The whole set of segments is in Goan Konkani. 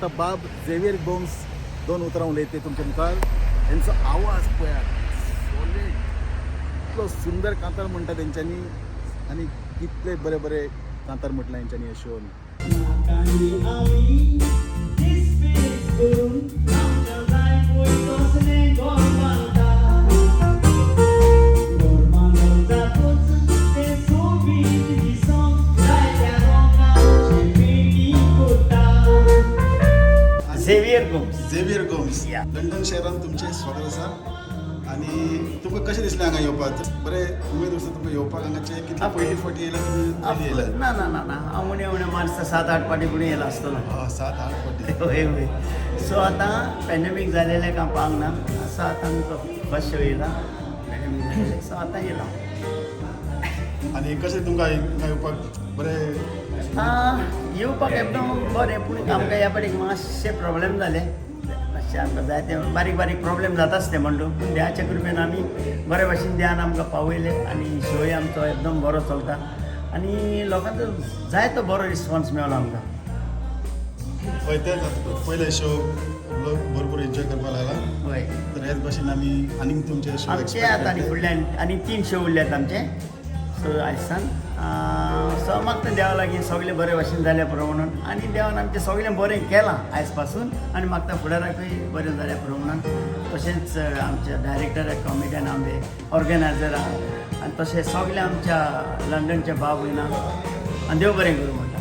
आतां बाब झेवियर गोम्स दोन उतरां उलयते तुमच्या मुखार. तेंचो आवाज पळयात, सॉलीड, इतलो सुंदर कांतार म्हणटा तेंच्यांनी आनी कितले बरे बरे कांतार म्हटला हेंच्यांनी ह्या शोन. नाकांनी आमी दिसपीस करून आमच्या जाय पळय तसलें घर बांदता. घर बांदून जातूच तें सोबीत दिसोंक जायत्या रंगांची पेंटींग करता. Xavier Gomes. Xavier Gomes. Yeah. London शहरान तुमचें स्वागत आसा आनी तुमकां कशें दिसलें हांगा येवपाक? बरें उमेद आसा तुमकां येवपाक हांगाचें? कितले पयली फावटी येयला तुमी? पयली येयला? ना ना ना ना, हांव उणें उणें मारता 7-8 फावटी फुडें येयला आसतलो. हय, 7-8 फावटी. हय हय. सो आतां पॅन्डेमीक जालेलें काय पावंक ना. सो आतां आमचो फर्स्ट शो येयला पॅन्डेमीक जालेलें. सो आतां येयला. आनी कशें तुमकां हांगा येवपाक बरें? येवपाक एकदम बरें, पूण आमकां ह्या फावटी मातशे प्रॉब्लेम जाले. मातशे आमकां जायते बारीक बारीक प्रॉब्लेम जाताच ते म्हणटू, पूण देवाच्या कृपेन आमी बरे भाशेन देवान आमकां पावयले आनी शोय आमचो एकदम बरो चलता आनी लोकांचो जायतो बरो रिस्पॉन्स मेळ्ळो आमकां. हय, तेंच आतां पयले शो लोक भरपूर एन्जॉय करपाक लागला. हय. तर हेच भाशेन आमी आनीक तुमचे शो आमचे आतां आनी फुडल्यान आनी 3 शो उरल्यात आमचे. सो आयसान सो मागता देवा लागीं सगळें बरे भाशेन जाल्या पुरो म्हणून आनी देवान आमचें सगळें बरें केलां आयज पासून आनी मागता फुडाराकूय बरें जाल्या पुरो म्हणून. तशेंच आमच्या डायरेक्टराक, कॉमेडियन, आमचे ऑर्गनायजराक आनी तशें सगळें आमच्या लंडनच्या भाव भयणांक आनी देव बरें करूं म्हणटा.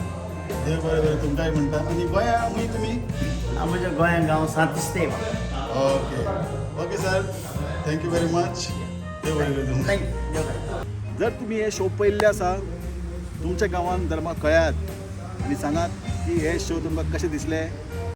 देव बरें बरें तुमकांय म्हणटा. आनी गोंया खंय तुमी? म्हज्या गोंयांत गांव Santestev. Okay okay sir, thank you very much. देव बरें करूं तुमकां. Thank you, देव बरें करूं. जर तुमी हे शो पळयल्ले आसा तुमच्या गांवांत, तर म्हाका कळयात आनी सांगात की हे शो तुमकां कशें दिसले.